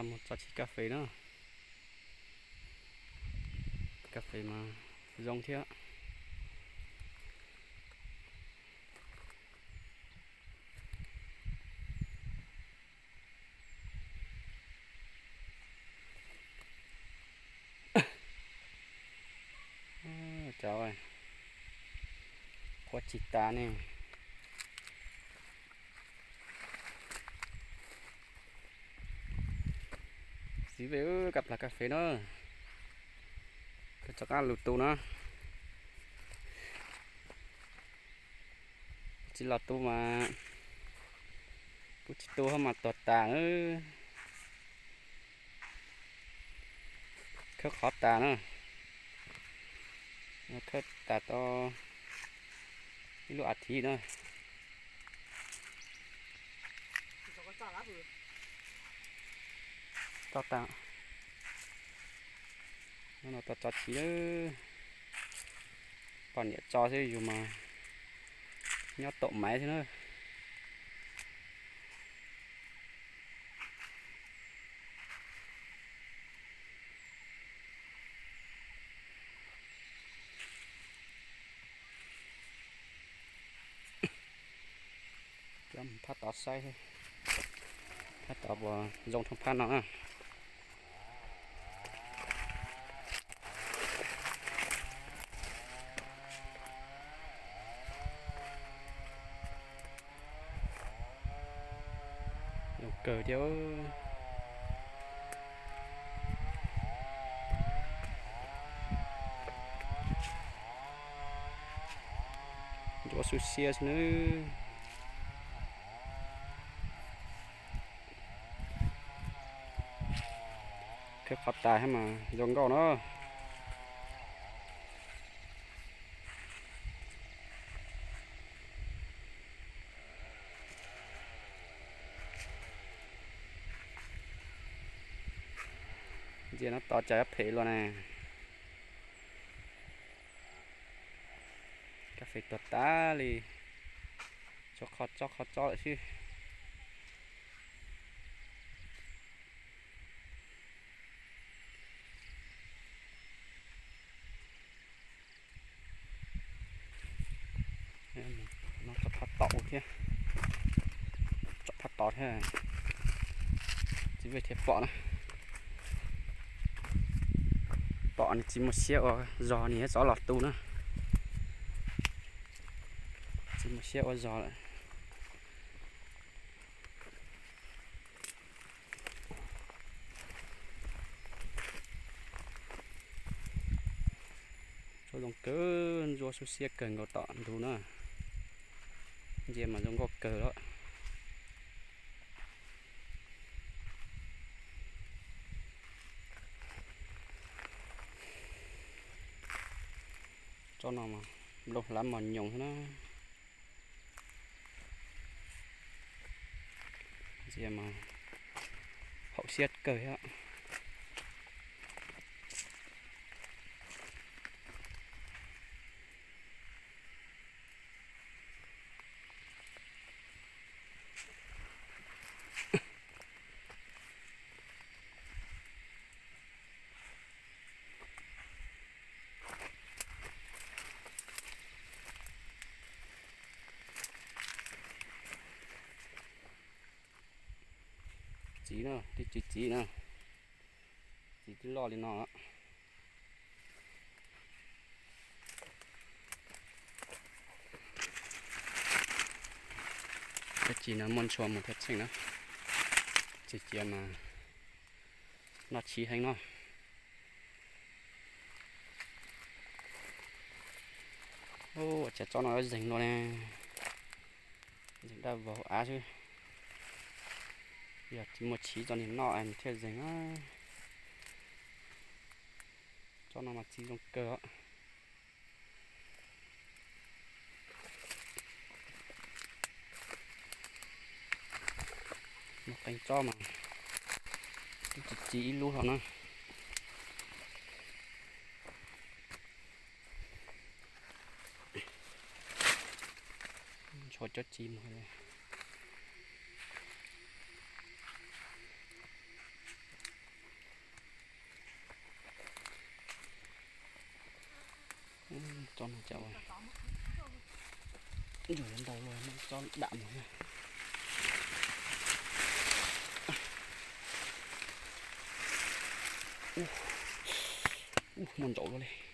Mus tso chiv kas fes na. Kas fes mas zoo thiab. Cov qhuav tsis tas ne. Txiv ve, kab plas kas fes na, koj rov qab lug tu na. Tsis los tu mas, kuv tsis tu hab mas tuag tas na. Khawb qhov tas na, khawb tas tau ib lub as thiv na. Tso tas, no tau tso chiv lawm. Poj niam tso xwb, yus mas nyob taum maiv xwb na. Coj mus phab tod saib, phab tod puas zoo thooj phab no na. Zoo kawg thiab. Ntsuab xub xiab xwb nawb. Khawb qhov tas thiab mas zoo nkauj na. Ntsia no tod cas yuav phem luaj na. Kas fes tuag tas li, tshuav qhov tsob qhov tsob lawm xwb. No tso phab tod thiab, tso phab tod thiab, txiv ve thiaj pom na. Pom nws tsis muaj siab ua zog nws txhob los tu na. Tsis muaj siab ua zog lawm. Tsuab zoo kawg, ntsuab xub xiab kawg nkaus tom ntug na. Ntsia mas zoo nkauj kawg lawm. Tsob no mas nplooj hlab mos nyoos xwb na. Ntsia mas haum siab kawg thiab. Txiv na, twb tsis txiv na, txiv twb loj li no. Txiv no muaj ntshua mus thiab tseej na, txiv cia mas noj chiv heev no. Ua cas tsob no zeeg no ne, zeeg daj vog hauv av xwb. Yog tsis muaj chiv tso niag noj nws thiaj zeeg. Tsob no mas txiv zoo kawg. Muaj qee tsob mas twb tsis txiv ib lub hlo na. Ntshua cov txiv mus. Tsob no cas ua ntsuag yuav ntau luaj, muab tsob dam mus na. Ub, muaj ntsaum luaj li.